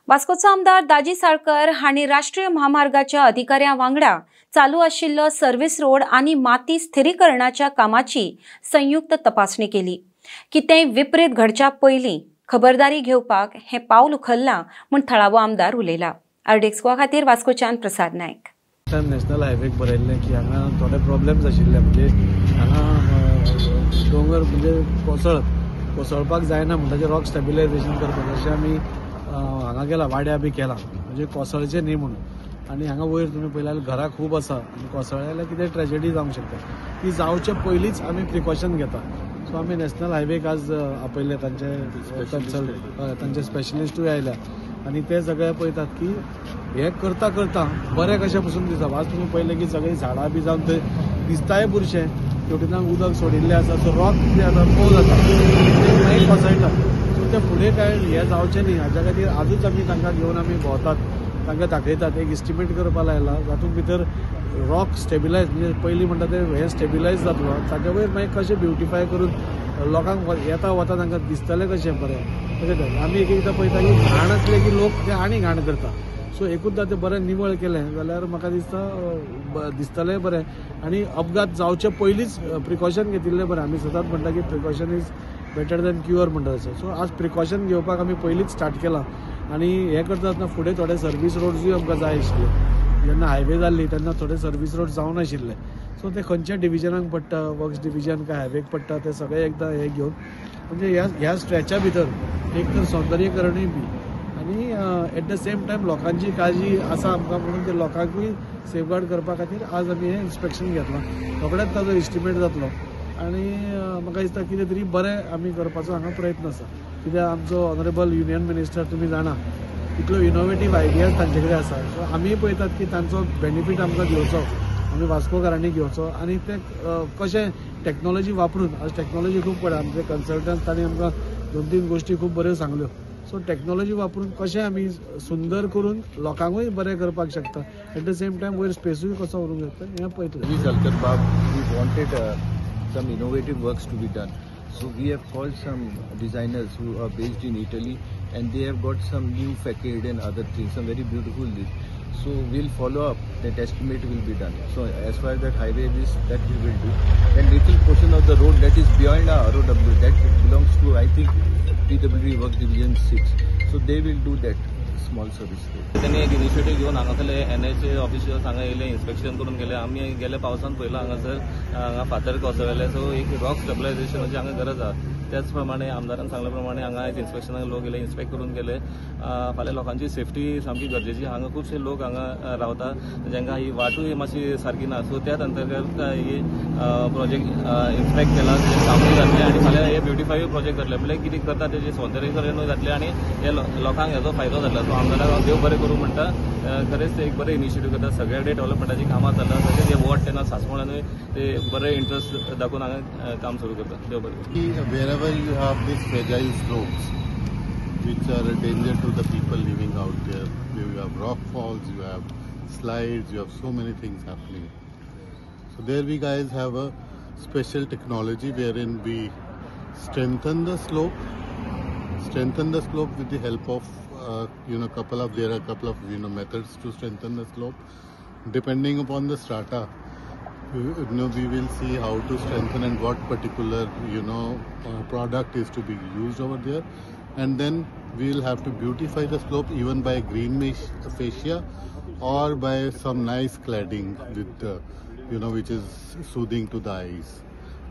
वास्कोचो आमदार दाजी साळकर हांणी राष्ट्रीय म्हामार्गाच्या अधिकाऱ्यां वांगडा चालू आशिल्लो सर्व्हिस रोड आनी माती स्थिरीकरणाच्या कामाची संयुक्त तपासणी केली. कितेंय विपरीत घडच्या पयलीं खबरदारी घेवपाक हें पावल उखल्लां म्हूण थळावो आमदार उलयला. आरडीएक्स गोवा खातीर वास्कोच्यान प्रसाद नायक. नॅशनल हायवेक बरयल्लें की हांगा थोडे प्रॉब्लेम्स आशिल्ले, म्हणजे हांगा दोंगर म्हणजे कोसळपाक जायना म्हणटा रॉक स्टेबिलायझेशन करपाक अशें आमी हांगा गेला वाड्या बी केला, म्हणजे कोसळचें न्ही म्हणून. आनी हांगा वयर तुमी पळयल्यार घरां खूब आसा आनी कोसळ्ळें जाल्यार कितें ट्रेजेडी जावंक शकता, ती जावचे पयलींच आमी प्रिकॉशन घेता. सो आमी नॅशनल हायवेक आज आपयले, तांचे कन्सल्ट तांचे स्पेशलिस्टूय आयल्या आनी ते सगळे पळयतात की हें करता करता बरें कशें पसून दिसता. आज तुमी पळयलें की सगळीं झाडां बी जावन थंय दिसताय बुरशें, तेवटेन उदक सोडिल्लें आसा, सो रॉक कितें जाता पोव जाता ते मागीर कोसळटा. सो ते फुडें कांय हें जावचें न्ही हाज्या खातीर आजूच आमी तांकां घेवन आमी भोंवतात, तांकां दाखयतात, एक एस्टिमेट करपा लायला जातूंत भितर रॉक स्टेबिलायज म्हणजे पयलीं म्हणटा ते हें स्टेबिलायज जातलो, ताचे वयर मागीर कशें ब्युटिफाय करून लोकांक येता वता तांकां दिसतलें कशें बरें. तशें आमी एक एकदां पळयता की घाण आसले की लोक ते आनी घाण करता. सो एकूचदां तें बरें निवळ केलें जाल्यार म्हाका दिसता दिसतलें बरें आनी अपघात जावचे पयलींच प्रिकॉशन घेतिल्लें बरें. आमी सदांच म्हणटा की precaution is better than cure म्हणटा तशें. सो आज प्रिकॉशन घेवपाक आमी पयलींच स्टार्ट केलां आनी हें करता आसतना फुडें थोडे सर्वीस रोड्सूय आमकां जाय आशिल्ले. जेन्ना हायवे जाल्ली तेन्ना थोडे सर्वीस रोड जावनाशिल्ले. सो ते खंयच्या डिविजनाक पडटा, वर्क्स डिविजन काय हायवेक पडटा, ते सगळे एकदां हें घेवन म्हणजे ह्या स्ट्रेचा भितर एक तर सौंदर्यकरणूय बी आनी एट the same time लोकांची काळजी आसा आमकां म्हणून ते लोकांकूय सेफगार्ड करपा खातीर आज आमी हें इन्स्पेक्शन घेतलां. रोखडेंच ताजो एस्टिमेट जातलो आनी म्हाका दिसता कितें तरी बरें आमी करपाचो हांगा प्रयत्न आसा. कित्याक आमचो ऑनरेबल युनियन मिनिस्टर तुमी जाणा इतलो इनोवेटीव आयडियाज तांचे कडेन आसा. सो आमी पळयतात की तांचो बेनिफीट आमकां घेवचो, आमी वास्कोकारांनी घेवचो आनी ते कशें टॅक्नोलॉजी वापरून, आज टॅक्नोलॉजी खूब पडटा, आमचे कन्सल्टंट तांणी आमकां 2-3 गोश्टी खूब बऱ्यो सांगल्यो. सो टॅक्नोलॉजी वापरून कशें आमी सुंदर करून लोकांकूय बरें करपाक शकता, एट the same time वयर स्पेसूय कसो उरूंक शकता हें पळयतले. Salkar Bab, we wanted some innovative works to be done. So we have called some designers who are based in Italy and they have got some new facade and other things, some very beautiful things. So we'll follow up, that estimate will be done. So as far as that highway is, that we will do. Then little portion of the road that is behind our ROW, that belongs to I think PWD Works Division 6. So they will do that small service road. त्यांनी एक initiative घेवन हांगासरले NH officials हांगा येयले, inspection करून गेले. आमी गेले पावसान पळयलां हांगासर हांगा फातर कोसळ्ळे. सो एक रॉक स्टेबिलायझेशनाची हांगा गरज आसा. त्याच प्रमाणे आमदारान सांगल्या प्रमाणे हांगा आयज इन्स्पेक्शनाक लोक गेले, इन्स्पेक्ट करून गेले. फाल्यां लोकांची सेफ्टी सामकी गरजेची. हांगा खुबशे लोक हांगा रावता जांकां ही वाटूय मातशी सारकी ना. सो त्याच अंतर्गत ही प्रोजेक्ट इन्स्पेक्ट केला, कामूय जातलें आनी फाल्यां हे ब्युटिफायूय प्रोजेक्ट जातले. म्हणल्यार कितें करता तेजें सौंदर्यीकरणूय जातलें आनी हे लोकांक हेजो फायदो जातलो. सो आमदाराक देव बरें करूं म्हणटा. खरेंच एक बरें इनिशिएटीव करता, सगळे कडेन डेव्हलपमेंटाची कामां चल्ला. तशेंच हे वॉर्ड तेन्ना सासमोळानूय ते बरे इंट्रस्ट दाखोवन हांगा काम सुरू करता. देव बरें करूं. Wherever you have these fragile slopes which are a danger to the people living out there, you have rock falls, you have slides, you have so many things happening. So there we guys have a special technology wherein we strengthen the slope with the help of there are couple of methods to strengthen the slope. Depending upon the strata, we will see how to strengthen and what particular product is to be used over there, and then we will have to beautify the slope even by green mesh fascia or by some nice cladding with which is soothing to the eyes,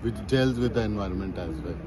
which gels with the environment as well.